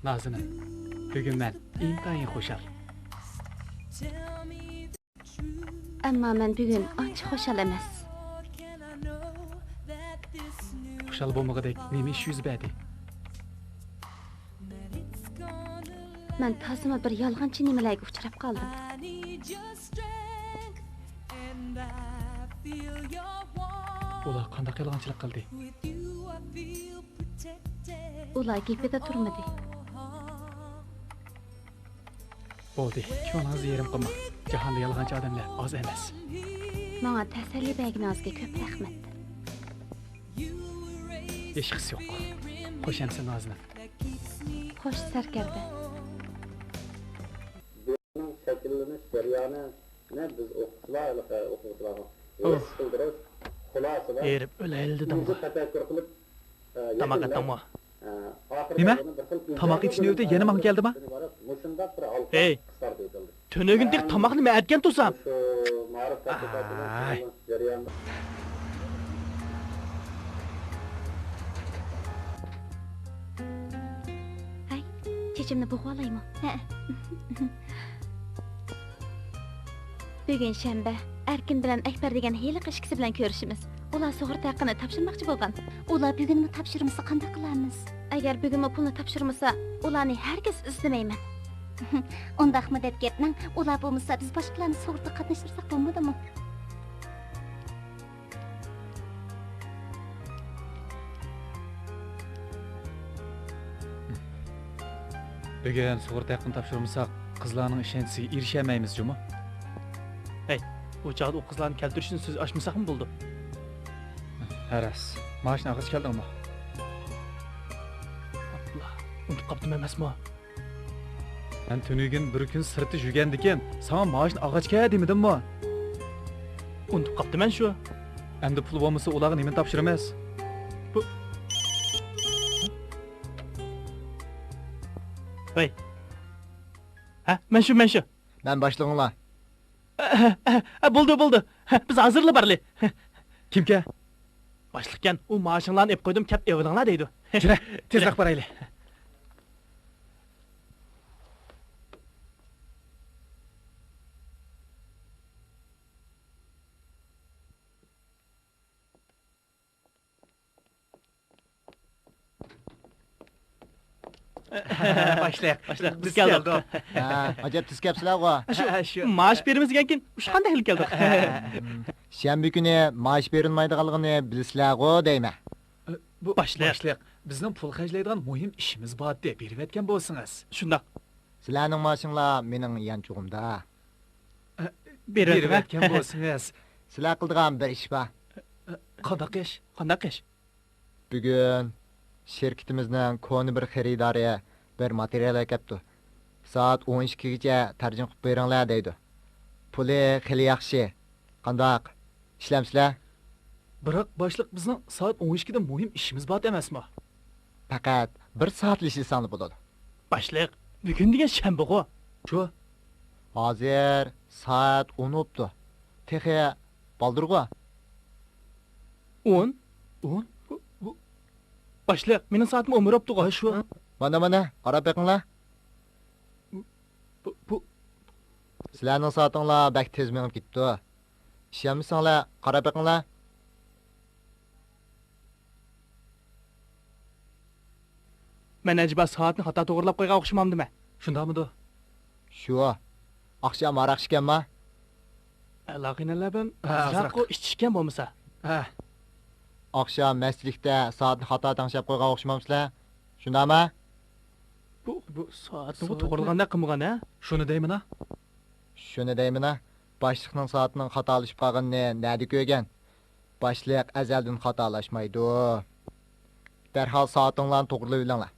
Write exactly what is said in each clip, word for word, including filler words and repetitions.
نازىنىن، بۈگۈن مەن ئىنتايىن خۇشال. ئەمما مەن بۈگۈن ئانچە خۇشال ئەمەس. خۇشال بولمىغۇدەك نېمە ئىش يۈز بەردى؟ مەن تازىمۇ بىر يالغانچى نېمىلەرگە ئۇچراپ قالدىم. ئۇلار قانداق يالغانچىلىق قىلدى؟ ئۇلار گېپىدە تۇرمىدى. بولدى، كۆڭلىڭىزنى يېرىم قىلماڭ. جاھاندا يالغانچى ئادەملەر ئاز ئەمەس. ماڭا تەسەللى بەرگىنىڭىزگە كۆپ رەھمەت. ھېچقىسى يوق. خوش ئەمىسە نازىنىن. خوش سەركەردە. بۇنىڭ شەكىللىنىش جەريانىنى بىز ئوقۇتقۇچىلار، ھېلىقى ئوقۇغۇچىلارغا ھېس قىلدۇرۇش، خۇلاسىلەش، ئۆزى تەپەككۇر قىلىپ، ئە، تاماق يەكۈنلەش. ئەتتىڭمۇ؟ ئە، ئاخىرىدا نېمە؟ بۇنى بىر خىل تاماق ئېتىش نۆۋىتى يەنە ماڭا كەلدىمۇ؟ مۇشۇنداق بىر ھالقا ھەي! قىسقارتىۋېتىلدى. تۈنۈگۈندىكى تاماقنى مەن ئەتكەن تۇرسام. شۇ مائارىپ تەشكىلاتىنىڭ ئاي. شۇغۇللىنىش جەريانىدا. ھەي، چېچىمنى بوغۇۋالايمۇ؟ ھەئە. بۈگۈن شەنبە. ئەركىن بىلەن ئەكبەر دېگەن ھېلىقى ئىككىسى بىلەن كۆرۈشىمىز. ئۇلار سۇغۇرتا ھەققىنى تاپشۇرماقچى بولغان. ئۇلار بۈگۈنمۇ تاپشۇرمىسا قانداق قىلارمىز؟ ئەگەر بۈگۈنمۇ پۇلنى تاپشۇرمىسا، ئۇلارنى ھەرگىز ئىزدىمەيمەن. ئۇنداقمۇ دەپ گەپنىڭ، ئۇلار بولمىسا بىز باشقىلارنى سۇغۇرتىغا قاتناشتۇرساق بولمىدىمۇ؟ بۈگۈن سۇغۇرتا ھەققىنى تاپشۇرمىساق، قىزلارنىڭ ئىشەنچىسىگە ئېرىشەلمەيمىز جۇمۇ. ھەي، ئۇ چاغدا ئۇ قىزلارنى كەلتۈرۈشنى سۆز ئاچمىساقمۇ بولىدۇ. ھە راست. مائاشنى ئالغاچ كەلدىڭمۇ؟ ئاپلا، ئۇنتۇپ قاپتىمەن ئەمەسمۇ؟ مەن تۈنۈگۈن بىر كۈن سىرتتا يۈرگەندىكىن، ساڭا مائاشنى ئالغاچ كەل دېمىدىممۇ؟ ئۇنتۇپ قاپتىمەن شۇ. ئەمدى پۇل بولمىسا ئۇلارغا نېمىنى تاپشۇرىمىز؟ بۇ، ۋەي. ھە، مەن شۇ، مەن شۇ. مەن باشلىغىڭلار. ھە، بولدى، بولدى. ھە، بىز ھازىرلا بارلى. كىمكەن؟ باشلىقكەن، ئۇ مائاشىڭلارنى ئېلىپ قويدۇم، كەپ ئېلىۋېلىڭلار دەيدۇ. جۈرە، تېزرەك بارايلى. باشلىق، باشلىق، بىز بىز كەلدۇق. كەلدۇق. ھە، ئاجايىپ تېز كەپسىلەرغۇ. شۇ، ھە، شۇ. مائاش بېرىمىز دېگەنكىن، ئۇچقاندەكلا كەلدۇق. شەنبە كۈنى مائاش بېرىلمايدىغانلىقىنى بىلىسىلەرغۇ دەيمەن. بۇ، باشلىق. باشلىق، بىزنىڭ پۇل خەجلەيدىغان مۇھىم ئىشىمىز بارتتى، بېرىۋەتكەن بولسىڭىز. شۇنداق. سىلەرنىڭ مائاشىڭلار مېنىڭ يانچۇقۇمدا. بېرىۋەتكەن بولسىڭىز. سىلەر قىلىدىغان بىر ئىش بار. قانداق ئىش؟ قانداق ئىش؟ بۈگۈن شىركىتىمىزنىڭ كونا بىر خېرىدارى بىر ماتېرىيال ئەكەپتۇ. سائەت ئون ئىككىگىچە تەرجىمە قىلىپ بېرىڭلار دەيدۇ. پۇلى خېلى ياخشى. قانداق؟ ئىشلەمسىلەر؟ بىراق، باشلىق، بىزنىڭ سائەت ئون ئىككىدە مۇھىم ئىشىمىز بار ئەمەسمۇ؟ پەقەت بىر سائەتلا ئىشلىسەڭلار بولىدۇ. باشلىق، بۈگۈن دېگەن شەنبىغۇ. شۇ. ھازىر سائەت ئون بوپتۇ. تېخى بالدۇرغۇ. ئون؟ ئون؟ بۇ، بۇ، باشلىق، مېنىڭ سائىتىم ئون بىر بوپتۇغۇ. ھە، شۇ. مانا، مانا، قاراپ بېقىڭلار. بۇ، بۇ. سىلەرنىڭ سائىتىڭلار بەك تېز مېڭىپ كېتىپتۇ. ئىشەنمىسەڭلار، قاراپ بېقىڭلار. مەن ئەجەبا سائەتنى خاتا توغرىلاپ قويغان ئوخشىمامدىمەن؟ شۇنداقمىدۇ؟ شۇ. ئاخشام ھاراق ئىچكەنما؟ ھە، ئازراق. ئىچىشكەن بولمىسا. ھە. ئاخشام مەستلىكتە سائەتنى خاتا تەڭشەپ قويغان ئوخشىمامسىلەر؟ شۇنداقما؟ بۇ، بۇ سائەتنىمۇ توغرىلىغاندەك قىلمىغان، ھە؟ شۇنى دەيمىنا. شۇنى دەيمىنا. باشلىقنىڭ سائىتىنىڭ خاتالىشىپ قالغىنىنى نەدە كۆرگەن؟ باشلىق ئەزەلدىن خاتالاشمايدۇ. دەرھال سائىتىڭلارنى توغرىلىۋېلىڭلار.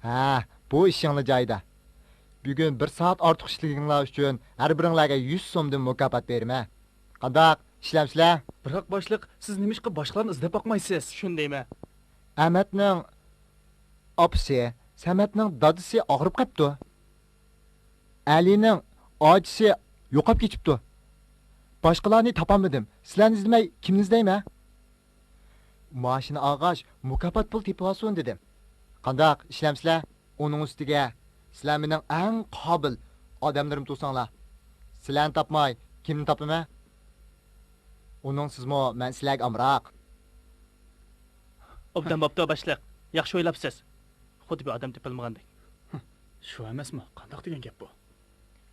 ھە، بۇ ئىشىڭلار جايىدا. بۈگۈن بىر سائەت ئارتۇق ئىشلىگىنىڭلار ئۈچۈن ھەر بىرىڭلارگە يۈز سومدىن مۇكاپات بېرىمەن. قانداق، ئىشلەمسىلەر؟ بىراق باشلىق، سىز نېمىشقا باشقىلارنى ئىزدەپ باقمايسىز؟ شۇنى دەيمەن. ئەمەتنىڭ ئاپىسى، سەمەتنىڭ دادىسى ئاغرىپ قاپتۇ. ئەلىنىڭ ئاچىسى يوقاپ كېتىپتۇ. باشقىلارنى تاپالمىدىم. سىلەرنى ئىزدىمەي كىمنى ئىزدەيمەن؟ مائاشىنى ئالغاچ، مۇكاپات پۇل تېپىۋالسۇن دېدىم. قانداق، ئىشلەمسىلەر؟ ئۇنىڭ ئۈستىگە سىلەر مېنىڭ ئەڭ قابىل ئادەملىرىم تۇرساڭلار. سىلەرنى تاپماي كىمنى تاپىمەن؟ ئۇنىڭسىزمۇ مەن سىلەرگە ئامراق. ئوبدان بوپتۇ، باشلىق. ياخشى ئويلاپسىز. خۇددى بىر ئادەم تېپىلمىغاندەك. شۇ ئەمەسمۇ؟ قانداق دېگەن گەپ بۇ؟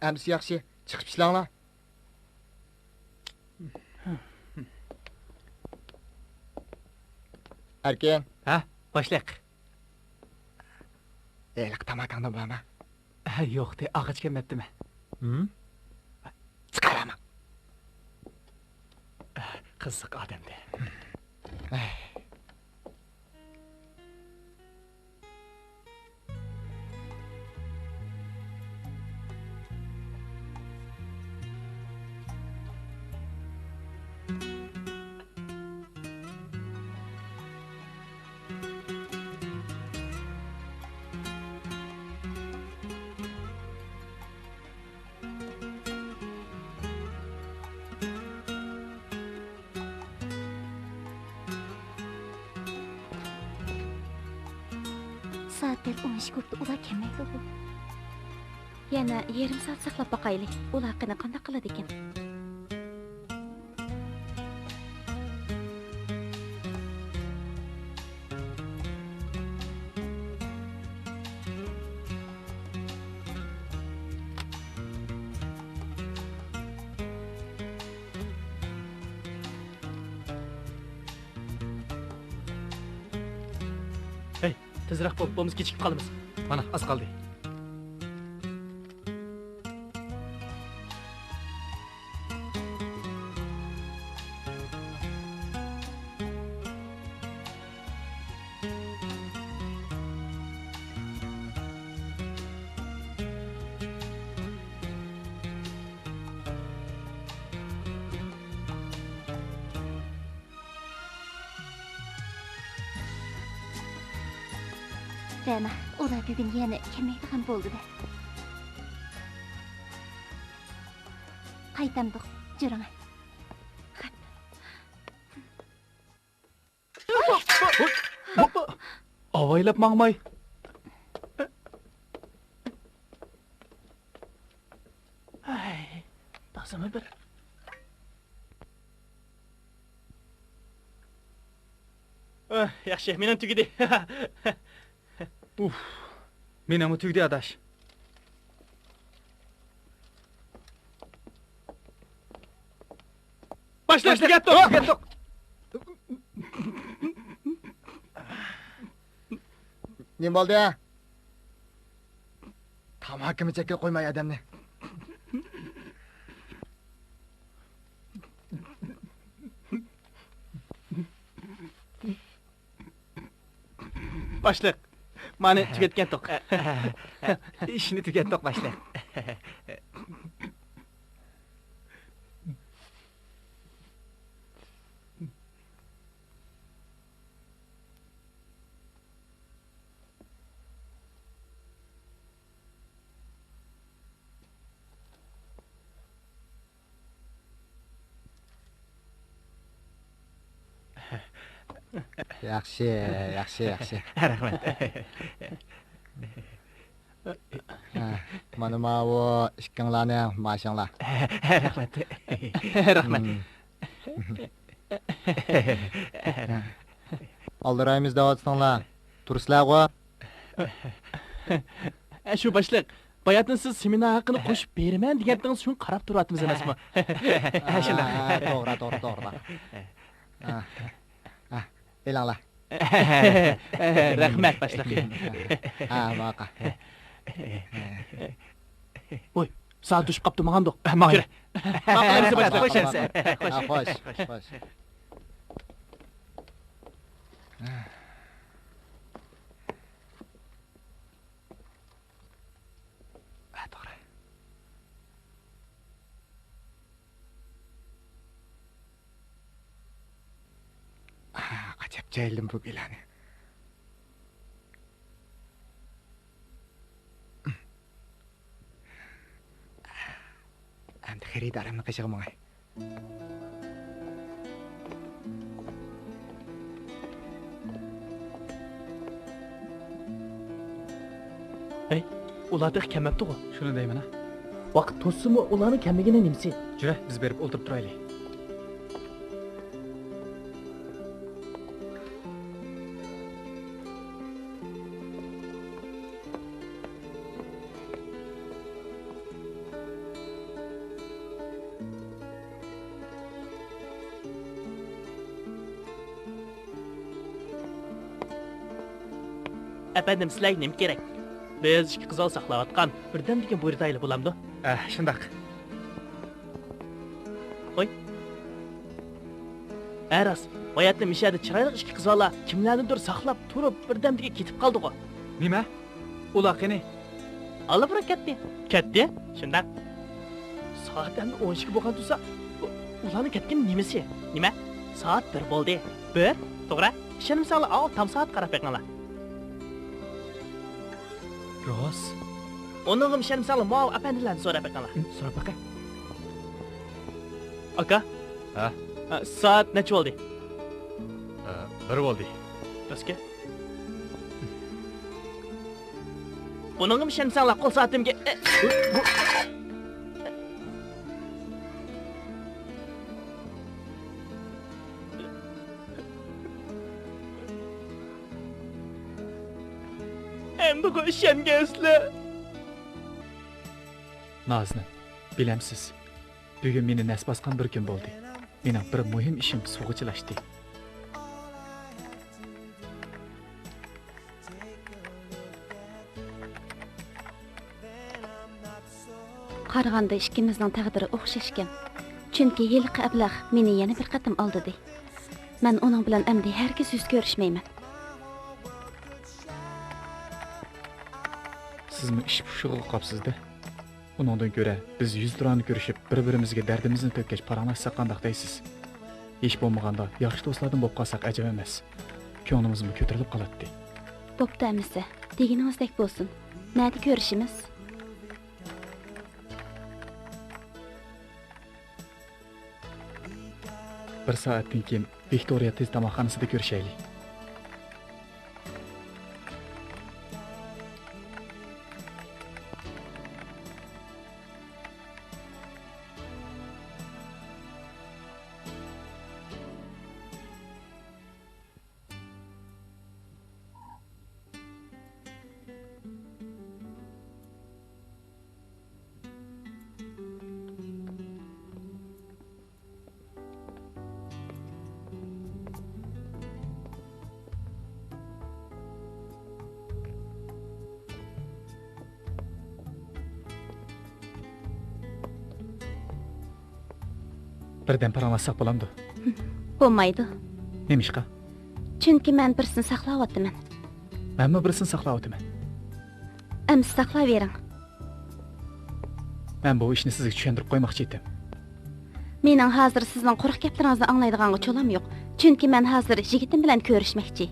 ئەمىسە ياخشى، چىقىپ ئىشلەڭلار. ئەركىن. ھە، باشلىق. ھېلىقى تاماكاڭدىن بارمۇ؟ ھە، يوقتى، ئاغاچ كەممەپتىمەن. ھىم؟ چىقاراما. قىزىق ئادەمدە. سائەت دەل ئون ئىككى بوپتۇ، ئۇلار كەلمەيدىغۇ. يەنە يېرىم سائەت ساقلاپ باقايلى، ئۇلار قېنى قانداق قىلىدىكىن. ھەي، تېزرەك بول، بولمىسا كېچىكىپ قالىمىز. مانا، ئاز قالدى. رەنا، ئۇلار بۈگۈن يەنە كەلمەيدىغان بولدى-دە. قايتامدۇق، جۈرۈڭ. ئاۋايلاپ ماڭماي. ھەي، تازىمۇ بىر. ئۆھ، ياخشى، مېنىڭ تۈگىدى. ئۇف، مېنىڭمۇ تۈگىدى، ئاداش. باشلىق، تۈگەتتۇق. تۈگەتتۇق. نېمە بولدى؟ تاماكىمۇ چەككىلى قويماي ئادەمنى. باشلىق، مانى تۈگەتكەنتۇق. ئىشنى تۈگەتتۇق، باشلىق. ياخشى، ياخشى، ياخشى. رەھمەت. ھە، مانا ماۋۇ ئىككىڭلارنىڭ مائاشىڭلار. رەھمەت. رەھمەت. ھىم. ئالدىرايمىز دەۋاتىسىڭلار، تۇرسىلەرغۇ. ئە، شۇ باشلىق، باياتىن سىز سېمىنار ھەققىنى قوشۇپ بېرىمەن دېگەنتىڭىز، شۇڭا قاراپ تۇرۇۋاتىمىز ئەمەسمۇ؟ ھە، شۇنداق. ھە، توغرا، توغرا، توغرا. ھە، ھە، ئېلىڭلار. رەھمەت، باشلىق. ھە، ماقا. ۋوي، سائەت توشۇپ قاپتۇ، ماڭامدۇق. ماڭايلى. كىرە. ماقا، باشلىق. خوش. ھە، خوش، خوش. ھە، توغرا. ئەجەب جايلىدىم بۇ بىلانى. خېرىدارىمنىڭ قېشىغا ماڭاي. ھەي، ئۇلار تېخى كەلمەپتىغۇ؟ شۇنى دەيمەن ھە. ۋاقىت توشسىمۇ ئۇلارنىڭ كەلمىگىنى نېمىسى؟ جۈرە، بىز بېرىپ ئولتۇرۇپ تۇرايلى. ئەپەندىم، سىلەرگە نېمە كېرەك؟ بىز ئىككى قىز بالا ساقلاۋاتقان بىردەمدىكىن بۇيرۇتايلى، بولامدۇ؟ ئە، شۇنداق. قوي. ھە، راست. باياتىن مىشەدە چىرايلىق ئىككى قىز بالا كىملەرنىدۇر ساقلاپ تۇرۇپ، بىردەمدىكىن كېتىپ قالدىغۇ. نېمە؟ ئۇلار قېنى؟ ئاللىبۇرۇن كەتتى. كەتتى؟ شۇنداق. سائەت ئەمدى ئون ئىككى بولغان تۇرسا، ئۇ-، ئۇلارنىڭ كەتكىنى نېمىسى؟ نېمە؟ سائەت بىر بولدى. بىر؟ توغرا. ئىشەنمىسەڭلار، ئاۋۇ تام سائەتكە قاراپ بېقىڭلار. راست. ئۇنىڭغىمۇ ئىشەنمىسەڭلار، ماۋۇ ئەپەندىلەردىن سوراپ بېقىڭلار. ھە، سوراپ باقاي. ئاكا. ھە؟ ھە، سائەت نەچچە بولدى؟ ھە، بىر بولدى. راستكەن. بۇنىڭغىمۇ ئىشەنمىسەڭلار، قول سائىتىمگە. ئەمدىغۇ ئىشەنگەنسىلەر. نازنىن، بىلەمسىز، بۈگۈن مېنى نەس باسقان بىر كۈن بولدى. مېنىڭ بىر مۇھىم ئىشىم سۇغا چىلاشتى. قارىغاندا ئىككىمىزنىڭ تەقدىرى ئوخشاشكەن. چۈنكى ھېلىقى ئەبلەخ مېنى يەنە بىر قېتىم ئالدىدى. مەن ئۇنىڭ بىلەن ئەمدى ھەرگىز يۈز كۆرۈشمەيمەن. سىزمۇ ئىش پۇشۇقىغا قاپسىز-دە. ئۇنىڭدىن كۆرە، بىز يۈزتۇرانە كۆرۈشۈپ، بىر-بىرىمىزگە دەردىمىزنى تۆككەچ پاراڭلاشساق قانداق دەيسىز؟ ھېچ بولمىغاندا ياخشى دوستلاردىن بولۇپ قالساق ئەجەب ئەمەس. كۆڭلىمىزمۇ كۆتۈرۈلۈپ قالاتتى. بوپتۇ ئەمىسە، دېگىنىڭىزدەك بولسۇن. نەدە كۆرۈشىمىز؟ بىر سائەتتىن كېيىن ۋىكتورىيا تېز تاماقخانىسىدا كۆرۈشەيلى. بىردەم پاراڭلاشساق بولامدۇ؟ بولمايدۇ. نېمىشقا؟ چۈنكى مەن بىرسىنى ساقلاۋاتىمەن. مەنمۇ بىرسىنى ساقلاۋاتىمەن. ئەمىسە ساقلاۋېرىڭ. مەن بۇ ئىشنى سىزگە چۈشەندۈرۈپ قويماقچى ئىدىم. مېنىڭ ھازىر سىزنىڭ قۇرۇق گەپلىرىڭىزنى ئاڭلايدىغانغا چولام يوق. چۈنكى مەن ھازىر يىگىتىم بىلەن كۆرۈشمەكچى.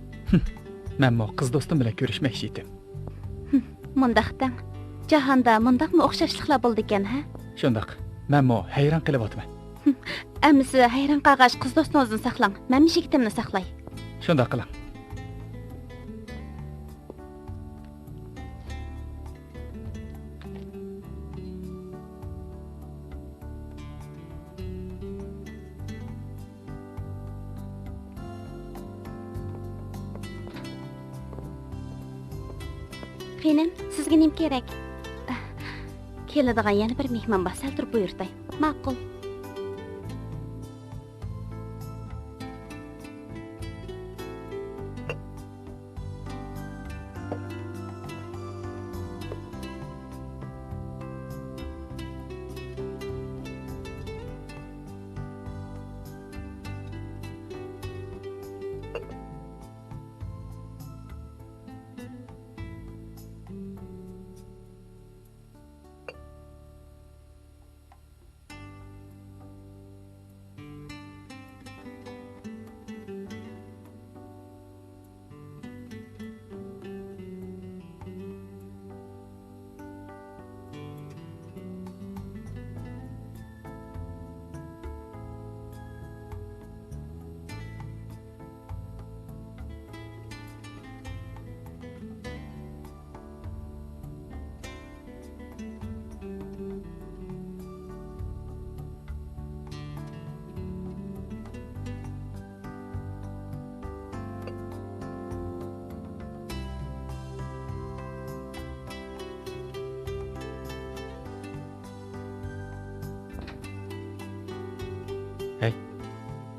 مەنمۇ قىز دوستۇم بىلەن كۆرۈشمەكچى ئىدىم. مۇنداق دەڭ. جاھاندا مۇنداقمۇ ئوخشاشلىقلار بولىدىكەن، ھە؟ شۇنداق. مەنمۇ ھەيران قېلىۋاتىمەن. ئەمىسە ھەيران قالغاچ قىز دوستىڭىزنى ساقلاڭ. مەنمۇ يىگىتىمنى ساقلاي. شۇنداق قىلىڭ. خېنىم، سىزگە نېمە كېرەك؟ كېلىدىغان يەنە بىر مېھمان بار، سەل تۇرۇپ بۇيرۇتاي. ماقۇل.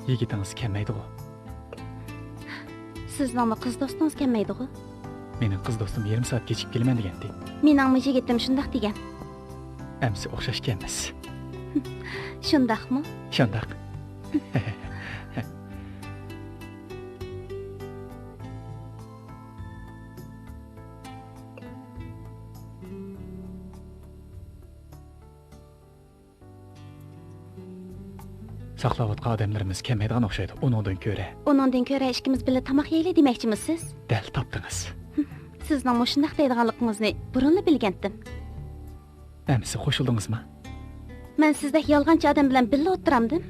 يىگىتىڭىز كەلمەيدىغۇ؟ سىزنىڭمۇ قىز دوستىڭىز كەلمەيدىغۇ؟ مېنىڭ قىز دوستۇم يېرىم سائەت كېچىكىپ كېلىمەن دېگەنتى. مېنىڭمۇ يىگىتىم شۇنداق دېگەن. ئەمىسە ئوخشاشكەنمىز. شۇنداقمۇ؟ شۇنداق. ساقلاۋاتقان ئادەملىرىمىز كەلمەيدىغان ئوخشايدۇ. ئۇنىڭدىن كۆرە. ئۇنىڭدىن كۆرە ئىككىمىز بىللە تاماق يەيلى دېمەكچىمىسىز؟ دەل تاپتىڭىز. سىزنىڭ مۇشۇنداق دەيدىغانلىقىڭىزنى بۇرۇنلا بىلگەنتىم. ئەمىسە قوشۇلدىڭىزمۇ؟ مەن سىزدەك يالغانچى ئادەم بىلەن بىللە ئولتۇرامدىم؟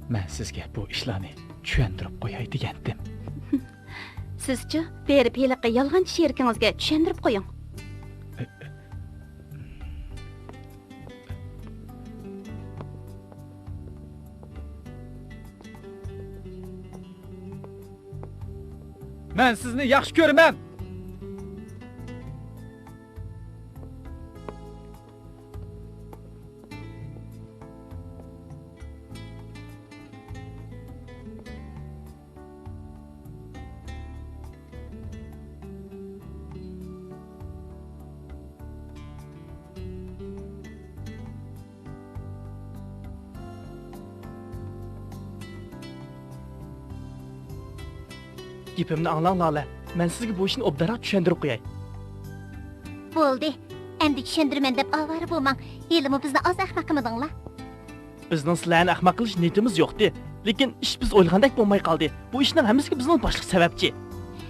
مەن سىزگە بۇ ئىشلارنى چۈشەندۈرۈپ قوياي دېگەنتىم. سىزچۇ، بېرىپ ھېلىقى يالغانچى شېرىكىڭىزگە چۈشەندۈرۈپ قويۇڭ. مەن سىزنى ياخشى كۆرىمەن! گېپىمنى ئاڭلاڭ، لالە. مەن سىزگە بۇ ئىشنى ئوبدانراق چۈشەندۈرۈپ قوياي. بولدى. ئەمدى چۈشەندۈرىمەن دەپ ئاۋارە بولماڭ. ھېلىمۇ بىزنى ئاز ئەخمەق قىلمىدىڭلار. بىزنىڭ سىلەرنى ئەخمەق قىلىش نىيىتىمىز يوقتى. لېكىن ئىش بىز ئويلىغاندەك بولماي قالدى. بۇ ئىشنىڭ ھەممىسىگە بىزنىڭ باشلىق سەۋەبچى.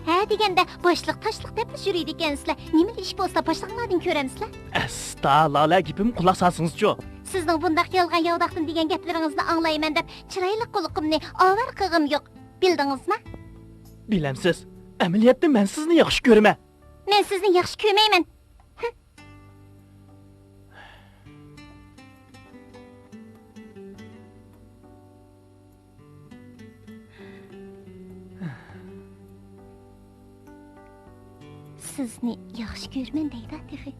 ھە دېگەندە، باشلىق تاشلىق دەپلا يۈرىدىكەنسىلەر. نېمىلا ئىش بولسا، باشلىقىڭلاردىن كۆرەمسىلەر. ئەستا، لالە، گېپىمگە قۇلاق سالسىڭىزچۇ؟ سىزنىڭ بۇنداق يالغان-ياۋىداقتىن دېگەن گەپلىرىڭىزنى ئاڭلايمەن دەپ، چىرايلىق قۇلىقىمنى ئاۋارە قىلغۇم يوق. بىلدىڭىزمۇ؟ بىلەمسىز، ئەمەلىيەتتە مەن سىزنى ياخشى كۆرىمەن. مەن سىزنى ياخشى كۆرمەيمەن. سىزنى ياخشى كۆرىمەن دەيدۇ تېخى.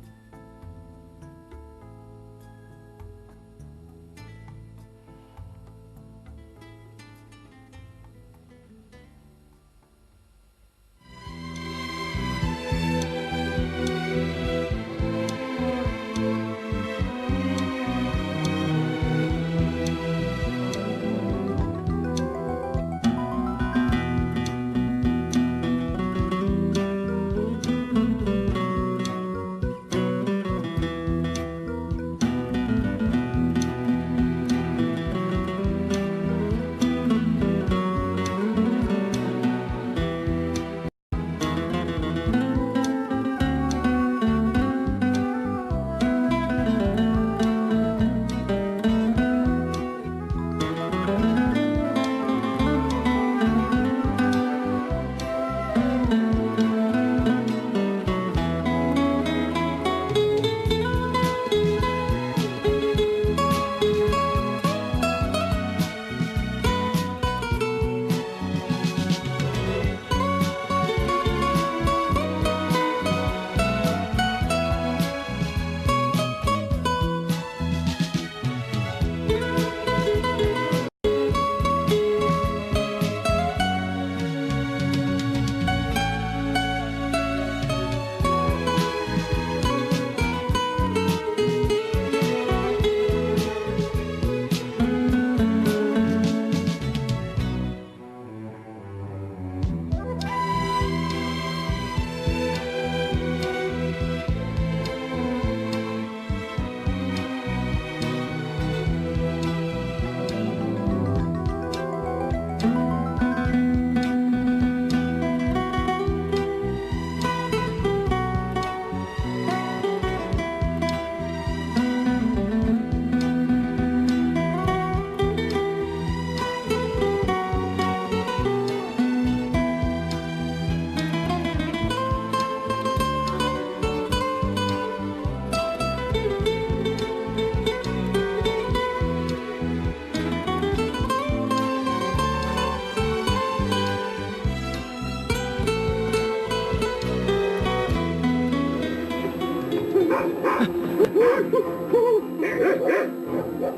بىكاردىن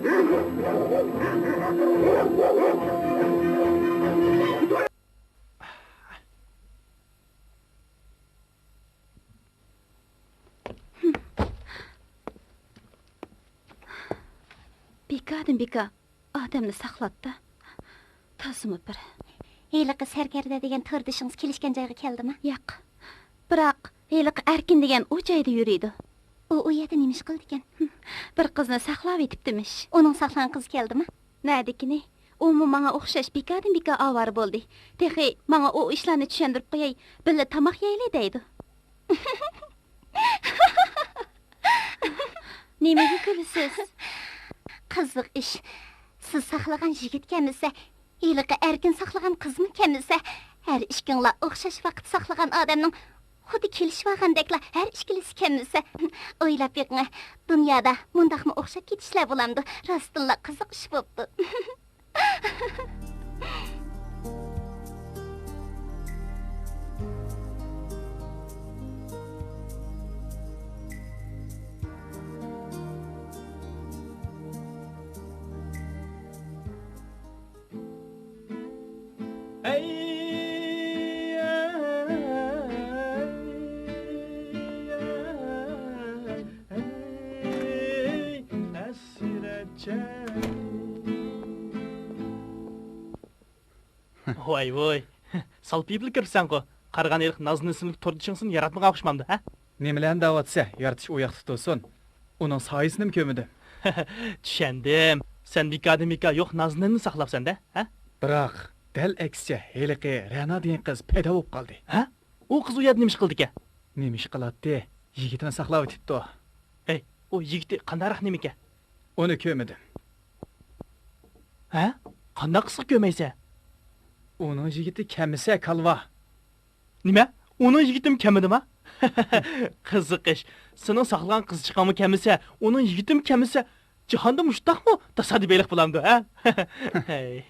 بىكار ئادەمنى ساقلاپتۇ. تازىمۇ بىر. ھېلىقى سەركەردە دېگەن توردىشىڭىز كېلىشكەن جايغا كەلدىما؟ ياق. بىراق ھېلىقى ئەركىن دېگەن ئۇ جايدا يۈرىدۇ. ئۇ، ئۇ يەردە نېمە ئىش قىلىدىكەن؟ بىر قىزنى ساقلاۋېتىپتىمىش. ئۇنىڭ ساقلىغان قىزى كەلدىما؟ نەدىكىنى؟ ئۇمۇ ماڭا ئوخشاش بىكاردىن بىكار ئاۋارە بولدى. تېخى ماڭا ئۇ ئىشلارنى چۈشەندۈرۈپ قوياي، بىللە تاماق يەيلى دەيدۇ. نېمىگە كۈلىسىز؟ قىزىق ئىش. سىز ساقلىغان يىگىت كەمىسە، ھېلىقى ئەركىن ساقلىغان قىزمۇ كەمىسە، ھەر ئىككىڭلار ئوخشاش ۋاقىت ساقلىغان ئادەمنىڭ خۇددى كېلىشىۋالغاندەكلا ھەر ئىككىلىسى كەمىسە. ئويلاپ بېقىڭ، دۇنيادا مۇنداقمۇ ئوخشاپ كېتىشلەر بولامدۇ؟ راستتىنلا قىزىق ئىش بوپتۇ. ئەي، ئەي، ئەي، ئەي، ھەسرەتچان. ۋاي، ۋاي. سالپىيىپلا كىرىپسەنغۇ. قارىغان ھېلىقى نازنىن ئىسىملىك توردىشىڭ سېنى ياراتمىغان ئوخشىمامدۇ، ھە؟ نېمىلەرنى دەۋاتىسەن؟ يارىتىش ئۇ ياقتا تۇرسۇن. ئۇنىڭ سايىسىنىمۇ كۆرمىدىم. چۈشەندىم. سەن بىكاردىن بىكار يوق نازنىننى ساقلاپسەن-دە، ھە؟ بىراق، دەل ئەكسىچە، ھېلىقى رەنا دېگەن قىز پەيدا بولۇپ قالدى. ھە؟ ئۇ قىز ئۇ يەردە نېمە ئىش قىلىدىكەن؟ نېمە ئىش قىلاتتى؟ يىگىتىنى ساقلاۋېتىپتۇ. ھەي، ئۇ يىگىتى قانداقراق نېمىكەن؟ ئۇنى كۆرمىدىم. ھە؟ قانداق قىزغا كۆرمەيسەن؟ ئۇنىڭ يىگىتى كەمىسە، كالۋا. نېمە؟ ئۇنىڭ يىگىتىمۇ كەمىدىما؟ قىزىق ئىش. سېنىڭ ساقلىغان قىزچىقىڭمۇ كەمىسە، ئۇنىڭ يىگىتىمۇ كەمىسە، جاھاندا مۇشۇنداقمۇ تاسادىپىيلىق بولامدۇ، ھە؟ ھەي.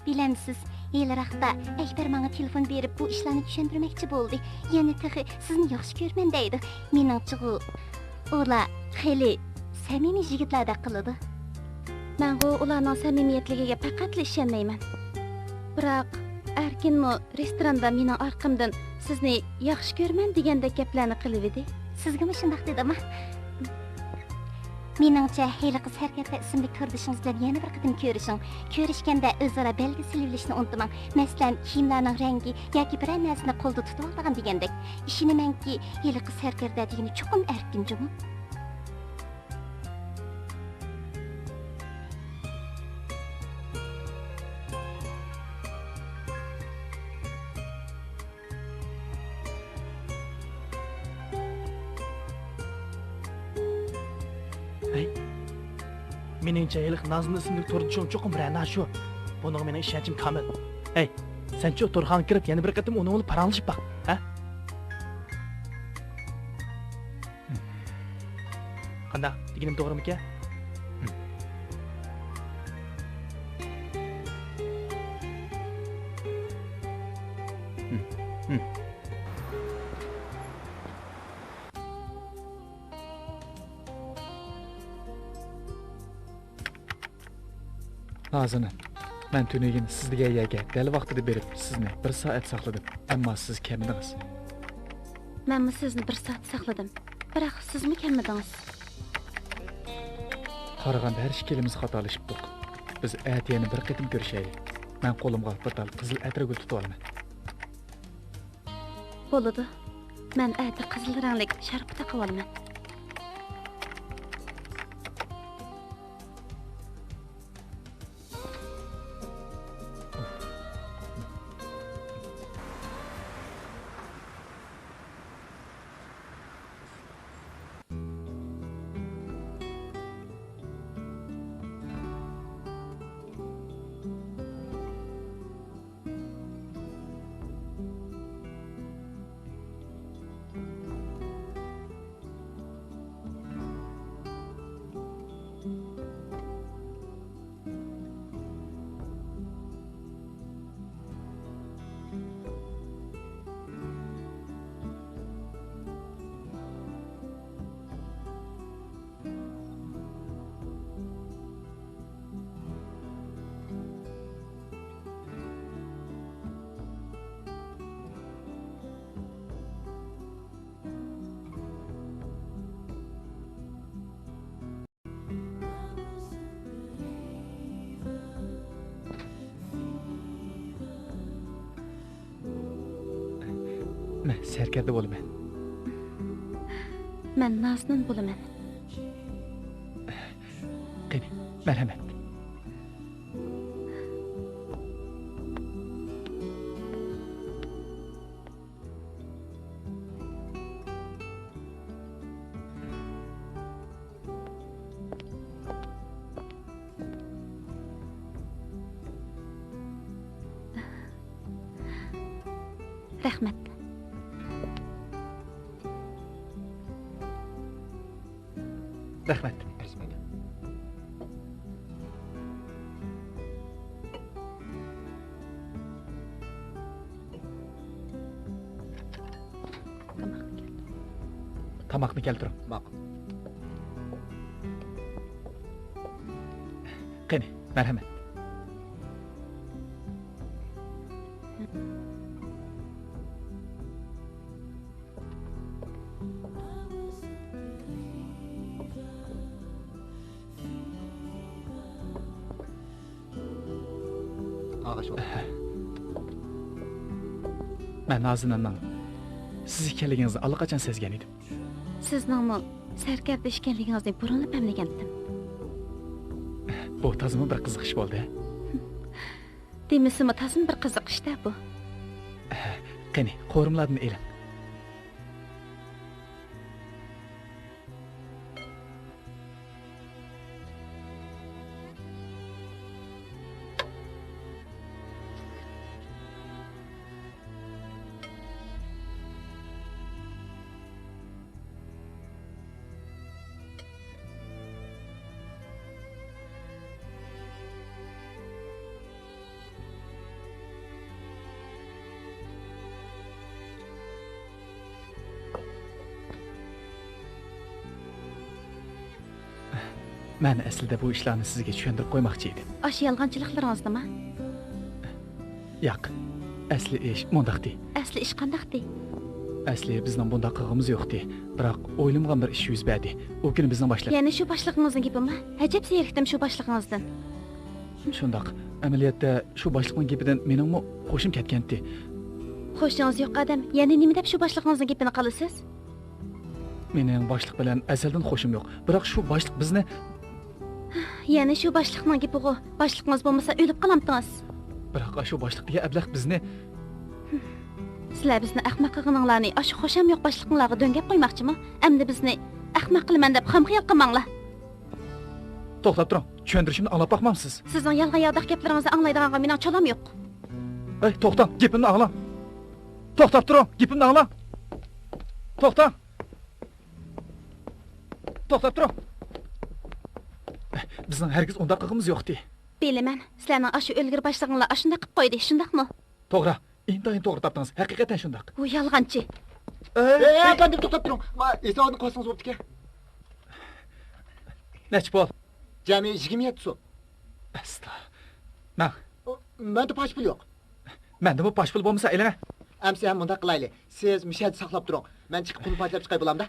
بىلەمسىز، ھېلىراقتا ئەكبەر ماڭا تېلېفون بېرىپ، بۇ ئىشلارنى چۈشەندۈرمەكچى بولدى. يەنە تېخى سىزنى ياخشى كۆرىمەن دەيدۇ. مېنىڭچىغۇ، ئۇلار خېلى سەمىمىي يىگىتلەردەك قىلىدۇ. مەنغۇ ئۇلارنىڭ سەمىمىيەتلىكىگە پەقەتلا ئىشەنمەيمەن. بىراق، ئەركىنمۇ رېستوراندا مېنىڭ ئارقامدىن سىزنى ياخشى كۆرىمەن دېگەندەك گەپلەرنى قىلىۋىدى. سىزگىمۇ شۇنداق دېدىما؟ مېنىڭچە، ھېلىقى سەركەردە ئىسىملىك توردىشىڭىز بىلەن يەنە بىر قېتىم كۆرۈشۈڭ. كۆرۈشكەندە ئۆزئارا بەلگە سېلىۋېلىشنى ئۇنتۇماڭ. مەسىلەن، كىيىملەرنىڭ رەڭگى ياكى بىرەر نەرسىنى قولدا تۇتۇۋالىدىغان دېگەندەك. ئىشىنىمەنكى، ھېلىقى سەركەردە دېگىنى چوقۇم ئەركىن جۇمۇ. ھەي، مېنىڭچە ھېلىقى نازنىن ئىسىملىك توردىشىڭ چوقۇم رەنا شۇ. بۇنىڭغا مېنىڭ ئىشەنچىم كامىل. ھەي، سەنچۇ تورخانىغا كىرىپ يەنە بىر قېتىم ئۇنىڭ بىلەن پاراڭلىشىپ باق، ھە؟ قانداق؟ دېگىنىم توغرىمىكەن؟ نازىنىن، مەن تۈنۈگۈن سىز دېگەن يەرگە دەل ۋاقتىدا بېرىپ، سىزنى بىر سائەت ساقلىدىم، ئەمما سىز كەلمىدىڭىز. مەنمۇ سىزنى بىر سائەت ساقلىدىم، بىراق سىزمۇ كەلمىدىڭىز. قارىغاندا ھەر ئىككىلىمىز خاتالىشىپتۇق. بىز ئەتە يەنە بىر قېتىم كۆرۈشەيلى. مەن قولۇمغا بىر تال قىزىل ئەتىرگۈل تۇتۇۋالىمەن. بولىدۇ. مەن ئەتە قىزىل رەڭلىك شارپا تاقىۋالىمەن. مەن سەركەردە بولىمەن. مەن نازىنىن بولىمەن. قېنى، مەرھەمەت. رەھمەت. رەھمەت. تاماقنى كەلتۈرۈڭ. تاماقنى كەلتۈرۈڭ. ماقۇل. قېنى، مەرھەمەت. ئاغاش بولدى. مەن نازىنىننىڭ سىز ئىكەنلىكىڭىزنى ئاللىقاچان سەزگەن ئىدىم. سىزنىڭمۇ سەركەردە ئىكەنلىكىڭىزنى بۇرۇنلا پەملىگەنتىم. بۇ تازىمۇ بىر قىزىق ئىش بولدى. دېمىسىمۇ تازىمۇ بىر قىزىق ئىش-دە بۇ. قېنى، قورۇمىلاردىن ئېلىڭ. مەن ئەسلىدە بۇ ئىشلارنى سىزگە چۈشەندۈرۈپ قويماقچى ئىدىم. ئاشۇ يالغانچىلىقلىرىڭىزنىما؟ ياق. ئەسلى ئىش مۇنداقتى. ئەسلى ئىش قانداقتى؟ ئەسلى بىزنىڭ بۇنداق قىلغىنىمىز يوقتى. بىراق ئويلىمىغان بىر ئىش يۈز بەردى. ئۇ كۈنى بىزنىڭ باشلىق. يەنە شۇ باشلىقىڭىزنىڭ گېپىما؟ ئەجەب زېرىكتىم شۇ باشلىقىڭىزدىن. شۇنداق. ئەمەلىيەتتە شۇ باشلىقنىڭ گېپىدىن مېنىڭمۇ خۇشۇم كەتكەنتى. خۇشىڭىز يوق ئادەم يەنە نېمە دەپ شۇ باشلىقىڭىزنىڭ گېپىنى قىلىسىز؟ مېنىڭ باشلىق بىلەن ئەزەلدىن خۇشۇم يوق. بىراق شۇ باشلىق بىزنى يەنە شۇ باشلىقنىڭ گېپىغۇ. باشلىقىڭىز بولمىسا ئۆلۈپ قالامتىڭىز. بىراق ئاشۇ باشلىق دېگەن ئەبلەخ بىزنى. سىلەر بىزنى ئەخمەق قىلغىنىڭلارنى ئاشۇ خۇشام يوق باشلىقىڭلارغا دۆڭگەپ قويماقچىمۇ؟ ئەمدى بىزنى ئەخمەق قىلىمەن دەپ خام خىيال قىلماڭلار. توختاپ تۇرۇڭ، چۈشەندۈرۈشۈمنى ئاڭلاپ باقمامسىز؟ سىزنىڭ يالغان ياۋىداق گەپلىرىڭىزنى ئاڭلايدىغانغا مېنىڭ چولام يوق. ئەي، توختاڭ، گېپىمنى ئاڭلاڭ. توختاپ تۇرۇڭ، گېپىمنى ئاڭلاڭ. توختاڭ. توختاپ تۇرۇڭ. بىزنىڭ ھەرگىز ئۇنداق قىلغىنىمىز يوقتى. بىلىمەن، سىلەرنىڭ ئاشۇ ئۆلگۈر باشلىقىڭلار ئاشۇنداق قىلىپ قويدى، شۇنداقمۇ؟ توغرا، ئىنتايىن توغرا تاپتىڭىز، ھەقىقەتەن شۇنداق. ئۇ يالغانچى. ئەي، ئەپەندىم، توختاپ تۇرۇڭ. ما، ھېسابىنى قوشسىڭىز بوپتىكەن. نەچچە پۇل؟ جەمئىي يىگىرمە يەتتە سوم. ئەستا. مەن. مەندە پاش پۇل يوق. مەندىمۇ پاش پۇل بولمىسا ئېلىڭە. ئەمسە ھەم مۇنداق قىلايلى. سىز مۇشۇ يەردە ساقلاپ تۇرۇڭ. مەن چىقىپ پۇلنى پاچىلاپ چىقاي بولامدا؟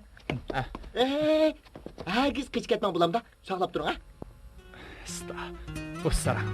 ھە. ئەي، ھەرگىز قېچىپ كەتمەڭ بولامدا؟ ساقلاپ تۇرۇڭ، ھە؟ ئىستا. ۋەسسالام.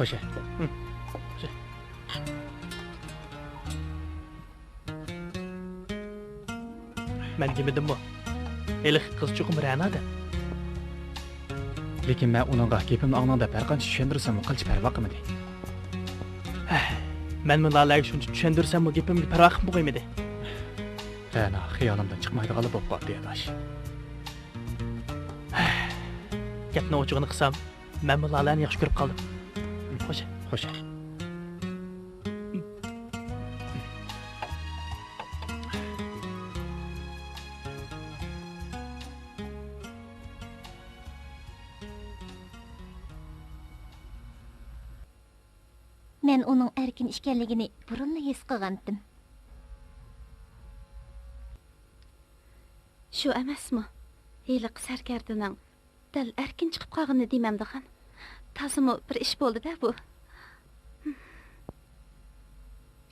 خوش. مەن دېمىدىممۇ؟ ھېلىقى قىز چوقۇم رەنا دەپ. لېكىن مەن ئۇنىڭغا گېپىمنى ئاڭلاڭ دەپ ھەر قانچە چۈشەندۈرسەممۇ قىلچە پەرۋا قىلمىدى. ھەي، مەنمۇ لالەگە شۇنچە چۈشەندۈرسەممۇ گېپىمگە پەرۋا قىلىپمۇ قويمىدى. رەنا خىيالىمدىن چىقمايدىغانلا بولۇپ قاپتۇ، ئاداش. گەپنىڭ ئوچۇقىنى قىلسام، مەنمۇ لالەنى ياخشى كۆرۈپ قالدىم. خوش. خوش. مەن ئۇنىڭ ئەركىن ئىكەنلىكىنى بۇرۇنلا ھېس قىلغانتىم. شۇ ئەمەسمۇ؟ ھېلىقى سەركەردىنىڭ دەل ئەركىن چىقىپ قالغىنىنى دېمەمدىغان. تازىمۇ بىر ئىش بولدى-دە بۇ.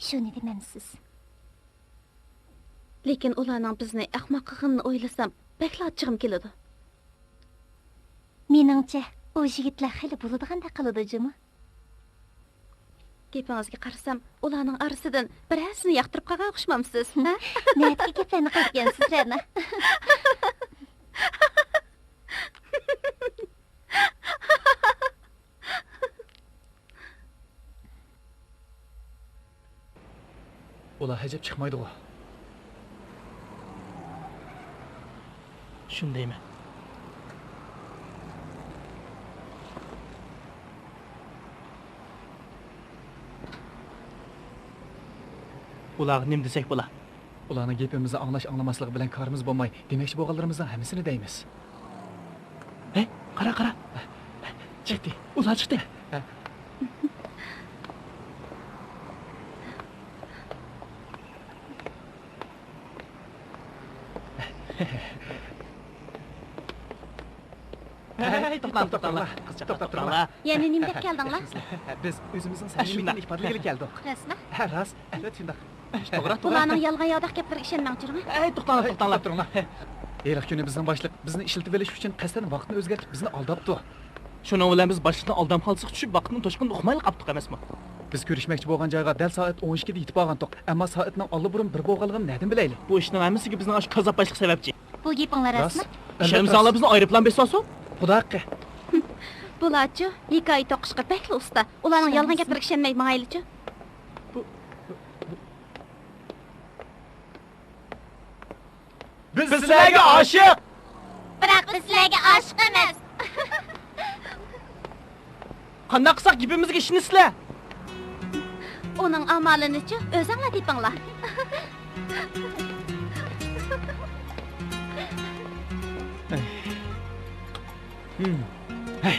شۇنى دېمەمسىز؟ لېكىن ئۇلارنىڭ بىزنى ئەخمەق قىلغىنىنى ئويلىسام، بەكلا ئاچچىقىم كېلىدۇ. مېنىڭچە، ئۇ يىگىتلەر خېلى بولىدىغاندەك قىلىدۇ جۇمۇ. گېپىڭىزگە قارىسام، ئۇلارنىڭ ئارىسىدىن بىرەرسىنى ياقتۇرۇپ قالغان ئوخشىمامسىز، ھە؟ نەدىكى گەپلەرنى قىلىدىكەنسىز، رەنا؟ ئۇلار ھەجەپ چىقمايدىغۇ؟ شۇنى دەيمەن. ئۇلارغا نېمە دېسەك بولا؟ ئۇلارنىڭ گېپىمىزنى ئاڭلاش-ئاڭلىماسلىقى بىلەن كارىمىز بولماي، دېمەكچى بولغانلىرىمىزنىڭ ھەممىسىنى دەيمىز. ھەي، قارا، قارا! چىقتى. ئۇلار چىقتى. ھەي، توختاڭ، توختاڭلار. قىزچاقلار، توختاڭلار. يەنە نېمە دەپ كەلدىڭلار؟ بىز ئۆزىمىزنىڭ سەمىمىيىتىنى ئىپادىلىگىلى كەلدۇق. راستمۇ؟ ھە، راست. ئەلۋەتتە شۇنداق. توغرا، توغرا. ئۇلارنىڭ يالغان-ياۋىداق گەپلىرىگە ئىشەنمەڭ، تۇرۇڭ. ھەي، توختاڭلار، توختاڭلار. تۇرۇڭلار. ھېلىقى كۈنى بىزنىڭ باشلىق بىزنى ئىشلىتىۋېلىش ئۈچۈن قەستەن ۋاقىتنى ئۆزگەرتىپ، بىزنى ئالداپتۇ. شۇنىڭ بىلەن بىز باشلىقنىڭ ئالدام خالتىسىغا چۈشۈپ، ۋاقىتنىڭ توشقىنىنى ئۇقمايلا قاپتۇق ئەمەسمۇ؟ بىز كۆرۈشمەكچى بولغان جايغا دەل سائەت ئون ئىككىدە يېتىپ بارغانتۇق، ئەمما سائەتنىڭ ئاللىبۇرۇن بىر بولغانلىقىنى نەدىن بىلەيلى؟ بۇ ئىشنىڭ ھەممىسىگە بىزنىڭ ئاشۇ كاززاپ باشلىق سەۋەبچى. بۇ گېپىڭلار راست؟ راستمۇ؟ ئىشەنمىسەڭلار بىزنى ئايروپىلان بېسىۋالسۇن. خۇدا ھەققى. بۇلارچۇ ھېكايە توقۇشقا بەكلا ئۇستا. ئۇلارنىڭ يالغان گەپلىرىگە ئىشەنمەي ماڭايلىچۇ. بىز سىلەرگە ئاشىق! بىراق بىز سىلەرگە ئاشىق ئەمەس. قانداق قىلساق گېپىمىزگە ئىشىنىسىلەر؟ ئۇنىڭ ئامالىنىچۇ، ئۆزۈڭلار تېپىڭلار. ھەي.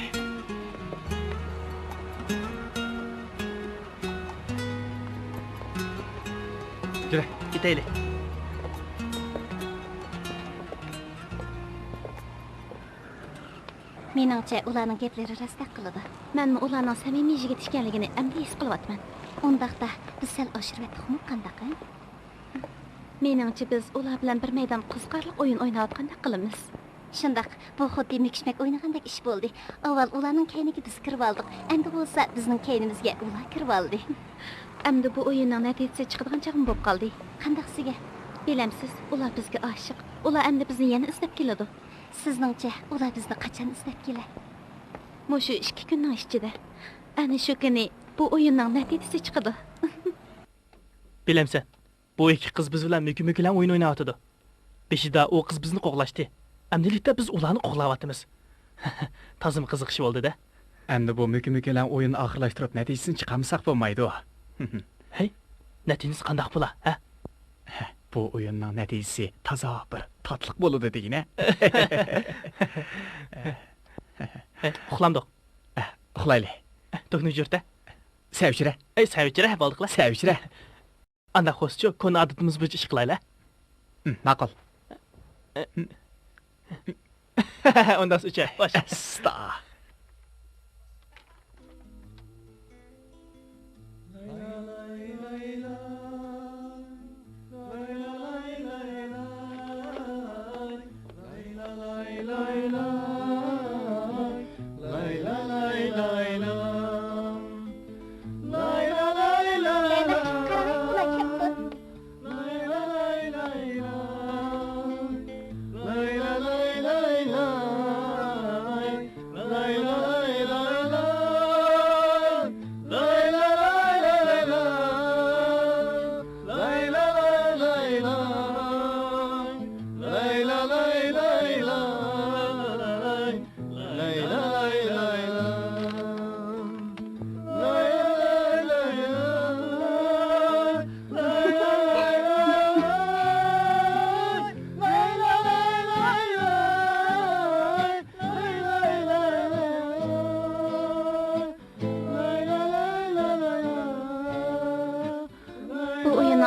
كېلە. كېتەيلى. مېنىڭچە، ئۇلارنىڭ گەپلىرى راستتەك قىلىدۇ. مەنمۇ ئۇلارنىڭ سەمىمىي يىگىت ئىكەنلىكىنى ئەمدى ھېس قىلىۋاتىمەن. ئۇنداقتا، بىز سەل ئاشۇرۇۋەتتۇقمۇ قانداق، ھە؟ مېنىڭچە، بىز ئۇلار بىلەن بىر مەيدان قىزىقارلىق ئويۇن ئويناۋاتقاندەك قىلىمىز. شۇنداق، بۇ خۇددى مۈكۈشمەك ئوينىغاندەك ئىش بولدى. ئاۋۋال ئۇلارنىڭ كەينىگە بىز كىرىۋالدۇق، ئەمدى بولسا بىزنىڭ كەينىمىزگە ئۇلار كىرىۋالدى. ئەمدى بۇ ئويۇننىڭ نەتىجىسى چىقىدىغان چاغمۇ بولۇپ قالدى. قانداق دېسىگە؟ بىلەمسىز، ئۇلار بىزگە ئاشىق. ئۇلار ئەمدى بىزنى يەنە ئىزدەپ كېلىدۇ. سىزنىڭچە، ئۇلار بىزنى قاچان ئىزدەپ كېلە؟ مۇشۇ ئىككى كۈننىڭ ئىچىدە. ئەنە شۇ كۈنى بۇ ئويۇننىڭ نەتىجىسى چىقىدۇ. بىلەمسەن، بۇ ئىككى قىز بىز بىلەن مۆكە-مۆكىلەڭ ئويۇن ئويناۋاتىدۇ. بېشىدا ئۇ قىز بىزنى قوغلاشتى. ئەمدىلىكتە بىز ئۇلارنى قوغلاۋاتىمىز. تازىمۇ قىزىق ئىش بولدى-دە. ئەمدى بۇ مۆكە-مۆكىلەڭ ئويۇننى ئاخىرلاشتۇرۇپ، نەتىجىسىنى چىقارمىساق بولمايدۇ. ھەي، نەتىجىسى قانداق بولا، ھە؟ بۇ ئويۇننىڭ نەتىجىسى تازا بىر تاتلىق بولىدۇ دېگىنە. ھەي، ئۇخلامدۇق. ئۇخلايلى. توكنى ئۆچۈرتە. سەۋچىرە. ئەي، سەۋچىرە، بولدۇقلا. سەۋچىرە. ئانداق بولسىچۇ، كونا ئادىتىمىز بويىچە ئىش قىلايلى. ھىم، ماقۇل. ئۇنداق ئۈچەي، خوش. ئەستا.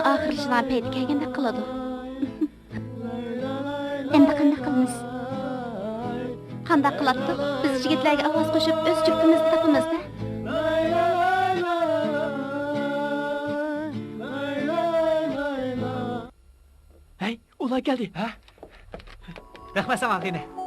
ئاخىرلىشىدىغان پەيتى كەلگەندەك قىلىدۇ. ئەمدى قانداق قىلىمىز؟ قانداق قىلاتتۇق؟ بىز يىگىتلەرگە ئاۋاز قوشۇپ، ئۆز جۈپتىمىزنى تاپىمىز-دە. ھەي، ئۇلار كەلدى. ھە؟ رەھمەت ساڭا، غېنى.